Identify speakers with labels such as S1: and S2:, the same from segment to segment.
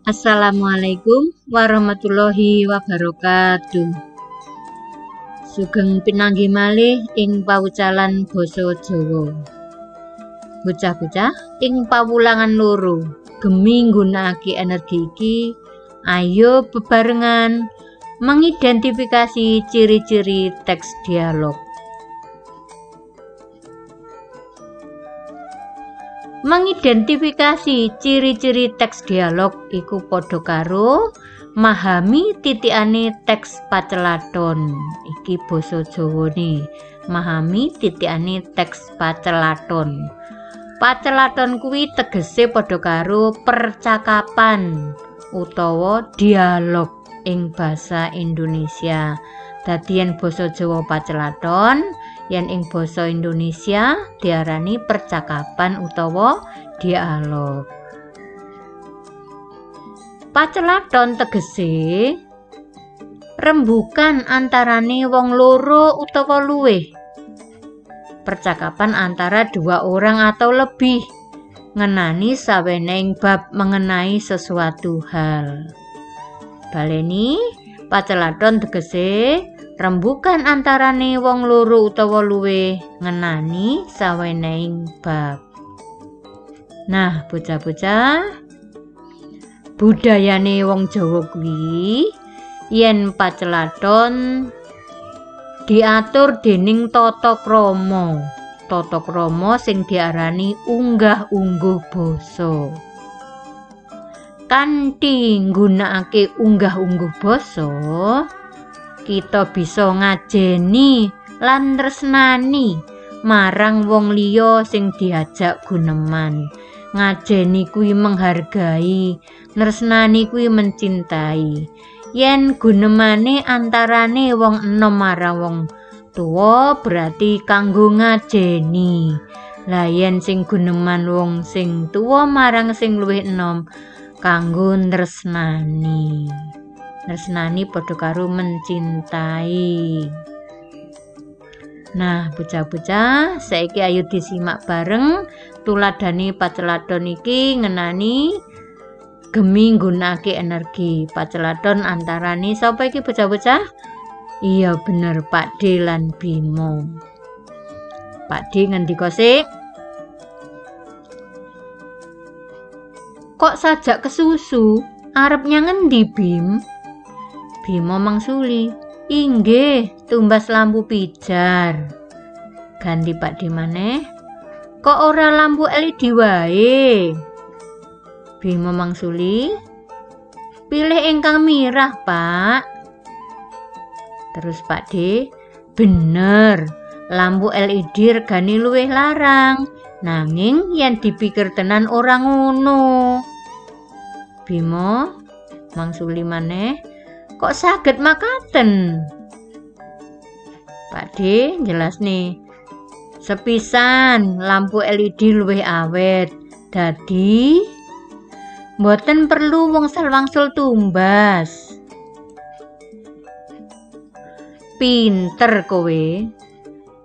S1: Assalamualaikum warahmatullahi wabarakatuh. Sugeng pinanggih malih ing pawucalan basa Jawa. Bocah-bocah ing pawulangan loro gemi nggunakake energi iki, ayo bebarengan mengidentifikasi ciri-ciri teks dialog. Mengidentifikasi ciri-ciri teks dialog iku padha karo mahami titikane teks pacelathon. Iki basa Jawane. Mahami titikane teks pacelathon. Pacelathon kuwi tegese padha karo percakapan utawa dialog ing basa Indonesia. Dadi yen basa Jawa pacelathon, yen ing basa Indonesia diarani percakapan utawa dialog. Pacelathon tegese rembukan antarane wong loro utawa luwih. Percakapan antara dua orang atau lebih ngenani sawenehing bab mengenai sesuatu hal. Baleni, pacelathon tegese rembukan antarane wong loro utawa luwih ngenani sawenehing bab. Nah, bocah-bocah, budayane wong Jawa kuwi yen pacelathon diatur dening tata krama. Tata krama sing diarani unggah-ungguh basa. Kanthi nggunakake unggah-ungguh basa, kita bisa ngajeni lan tresnani marang wong liya sing diajak guneman. Ngajeni kuwi menghargai, tresnani kuwi mencintai. Yen gunemane antarane wong enom marang wong tuwa berarti kanggo ngajeni. Lah yen sing guneman wong sing tuwa marang sing luwih enom kanggo tresnani. Tresnani padha karo mencintai. Nah, bocah-bocah, saiki ayo disimak bareng tuladhane pacelathon iki ngenani gemi nggunakake energi. Pacelathon antarane sapa iki bocah-bocah? Iya bener, Pak D lan Bimo. Pak D ngendika sik, "Kok sajak kesusu? Arep nyang ngendi, Bim?" Bimo mangsuli, "Inggih, tumbas lampu pijar." Ganti Pak D maneh, "Kok ora lampu LED wae?" Bimo mangsuli, "Pilih ingkang mirah, Pak." Terus Pak D, "Bener, lampu LED regane luwih larang. Nanging yen dipikir tenan ora ngono." Bimo mangsuli maneh, "Kok saged makaten?" Pak D jelasne, "Sepisan lampu LED luwih awet, dadi mboten perlu wangsul-wangsul tumbas." Pinter kowe.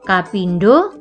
S1: Kapindo,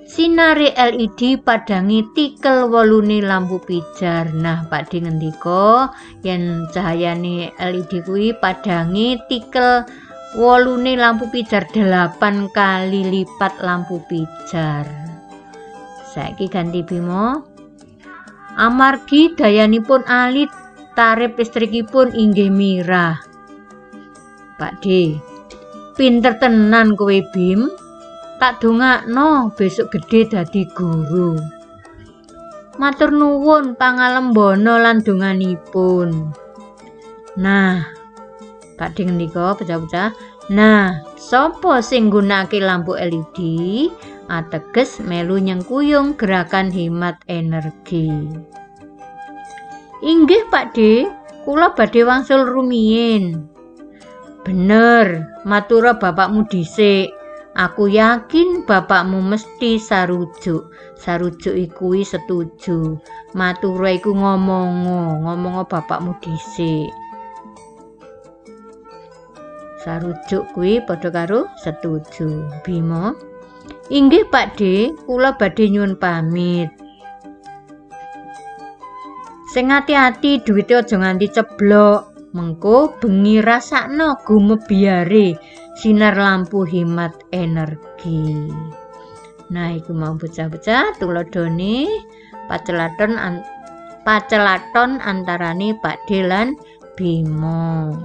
S1: sinare LED padangi tikel wolune lampu pijar. Nah, Pak D ngendika yen cahayane LED kuwi padangi tikel wolune lampu pijar 8 kali lipat lampu pijar. Saiki ganti Bimo. "Amargi dayanipun alit, tarif listrikipun inggih mirah." Pak D, "Pinter tenan kowe, Bim. Tak dongakno besok gedhe dadi guru." "Matur nuwun pangalembana lan donganipun." Nah, Pak D ngendika bocah-bocah, "Nah, sapa sing nggunakake lampu LED ateges melu nyengkuyung gerakan hemat energi." "Inggih, Pak D, kula badhe wangsul rumiyin." "Bener, matura bapakmu dhisik. Aku yakin bapakmu mesti sarujuk." Sarujuk iku setuju. Matura iku ngomongo, ngomongo bapakmu dhisik. Sarujuk kuwi padha karo setuju. Bimo, "Inggih Pak D, kula badhe nyuwun pamit." Sing ati-ati duwite aja nganti ceblok. Mengko bengi rasakno gumebyare sinar lampu hemat energi. Nah, iku mau bocah-bocah tuladhane pacelaton antarane Pak D lan Bimo.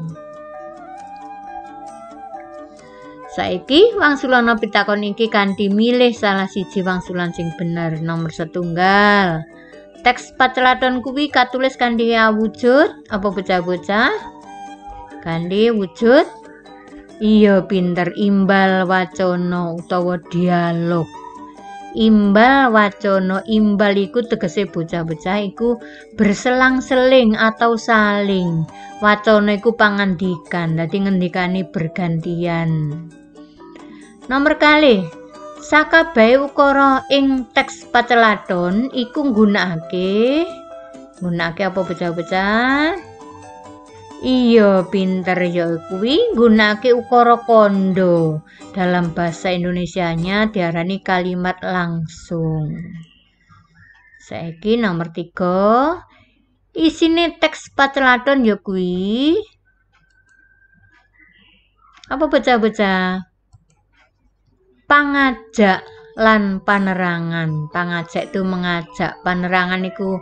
S1: Saiki wangsulana pitakon iki kanthi milih salah siji wangsulan sing bener. Nomor setunggal. Teks pacelaton kuwi katulis kanthi wujud apa bocah-bocah? Kanthi wujud iya pinter, imbal wacana utawa dialog. Imbal wacana, imbal iku tegese bocah-bocah iku berselang-seling atau saling. Wacana iku pangandikan, dadi ngendikane bergantian. Nomor kalih, sakabehe ukara ing teks pacelaton iku nggunakake apa bocah-bocah? Iya pinter, ya kuwi nggunakake ukara kandha. Dalam bahasa Indonesianya diarani kalimat langsung. Saiki nomor 3, isine teks pacelaton ya kuwi apa bocah-bocah? Pangajak lan panerangan. Pangajak itu mengajak, panerangan itu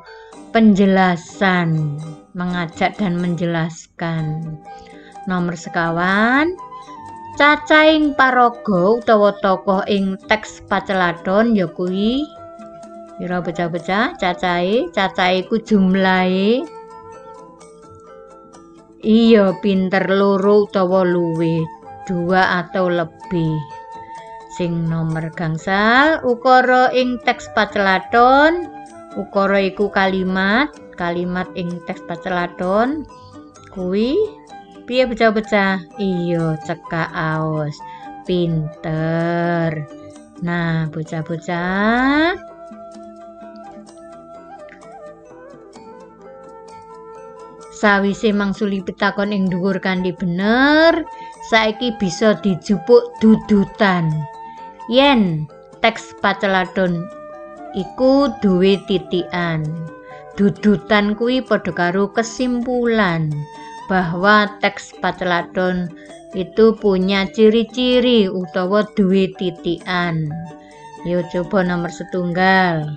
S1: penjelasan, mengajak dan menjelaskan. Nomor sekawan, cacahing paraga utawa tokoh ing teks pacelaton ya kuwi pira bocah-bocah? Cacahe, cacahe iku jumlahe. Iya pinter, loro utawa luwih, dua atau lebih. Sing nomor gangsal, ukara ing teks pacelaton, ukara iku kalimat, kalimat ing teks pacelaton kuwi piye bocah-bocah? Iya cekak aos. Pinter. Nah, bocah-bocah, sawise mangsuli pitakon ing dhuwur kanthi bener, saiki bisa dijupuk dudutan yen teks pacelaton iku duwe titikan. Dudutan kuwi padha karo kesimpulan bahwa teks pacelaton itu punya ciri-ciri utawa duwe titikan. Yo coba nomor setunggal.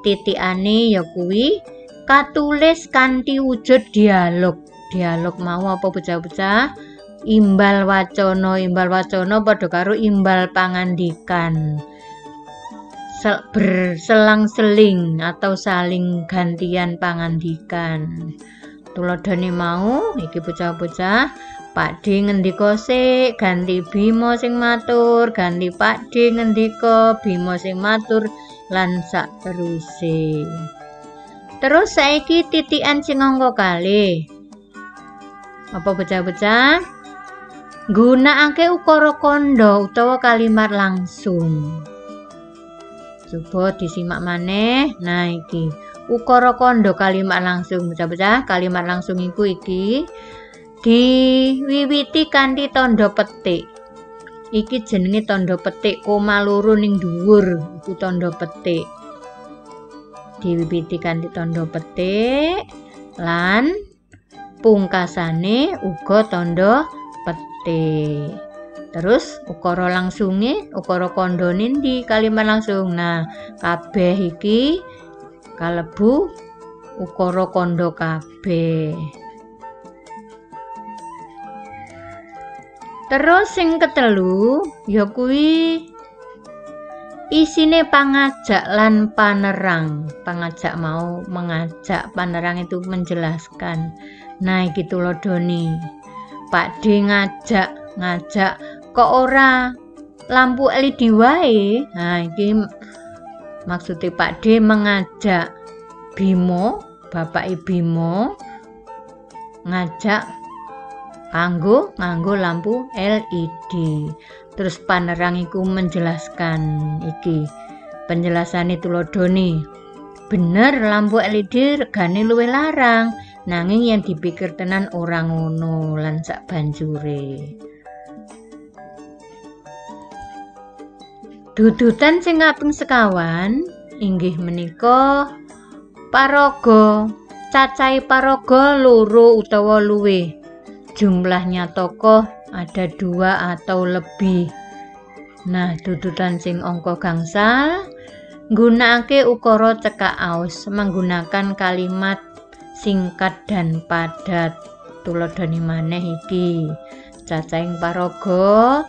S1: Titikane ya kuwi katulis kanthi wujud dialog. Dialog mau apa bocah-bocah? Imbal wacana, imbal wacana padha karo imbal pangandikan. Berselang-seling atau saling gantian pangandikan. Tuladhane mau iki bocah-bocah, Pak D ngendika sik, ganti Bimo sing matur, ganti Pak D ngendika, Bimo sing matur, lan sak teruse. Terus saiki titikan sing angka kalih. Apa bocah-bocah? Nggunakake ukara kandha utawa kalimat langsung. Coba disimak maneh. Nah iki ukara kandha kalimat langsung bocah-bocah. Kalimat langsung iku iki diwiwiti kanthi tandha petik. Iki jenenge tandha petik koma loro ning dhuwur iku tandha petik. Diwiwiti kanthi tandha petik lan pungkasane uga tandha petik. Terus ukara langsunge, ukara kandhane ndi kalimat langsung. Nah, kabeh iki kalebu ukara kandha kabeh. Terus sing ketelu ya kuwi isine pangajak lan panerang. Pangajak mau mengajak, panerang itu menjelaskan. Nah, iki tuladhane. Pak D ngajak kok ora lampu LED wae. Nah, iki maksudnya Pak D mengajak Bimo, Bapak Bimo ngajak kanggo nganggo lampu LED. Terus panerang iku menjelaskan iki. Penjelasane tuladhane. Bener lampu LED regane luwih larang, nanging yang dipikir tenan ora ngono lan sak banjure. Dudutan sing kaping sekawan inggih menika paraga Cacahe paraga loro utawa luwih. Jumlahnya tokoh ada 2 atau lebih. Nah, dudutan sing angka gangsal nggunakake ukara cekak aos, menggunakan kalimat singkat dan padat. Tuladhane maneh iki. Cacahing paraga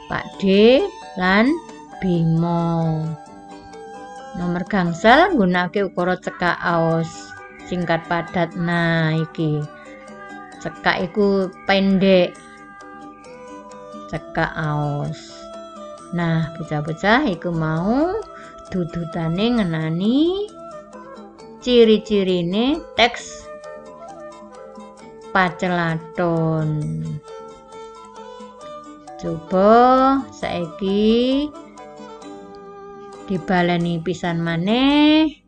S1: Pak D lan Bimo. Nomor gangsal nggunakake ukara cekak aos, singkat padat. Nah, iki cekak iku pendek, cekak aos. Nah, bocah-bocah iku mau dudutane ngenani ciri-cirine teks pacelathon. Coba saiki dibaleni pisan maneh.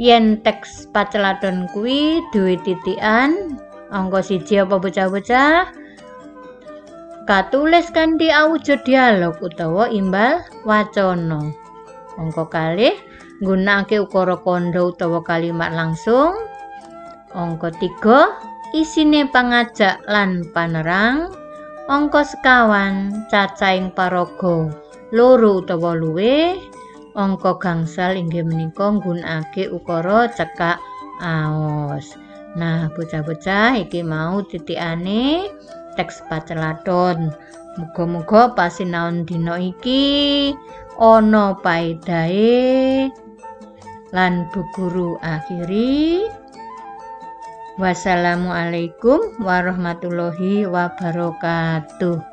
S1: Yen teks pacelathon kuwi duwe titikan angka 1 apa bocah-bocah? Katulis kanthi awujud dialog utawa imbal wacana. Angka kalih nggunakake ukara kandha utawa kalimat langsung. Angka 3 isine pangajak lan panerang. Angka sekawan cacahing paraga loro utawa luwih. Angka gangsal inggih menika nggunakake ukara cekak aos. Nah, bocah-bocah iki mau titikane teks pacelathon. Muga-muga pasinaon dina iki ana paedahe lan Bu Guru akhiri. Wassalamualaikum warahmatullahi wabarakatuh.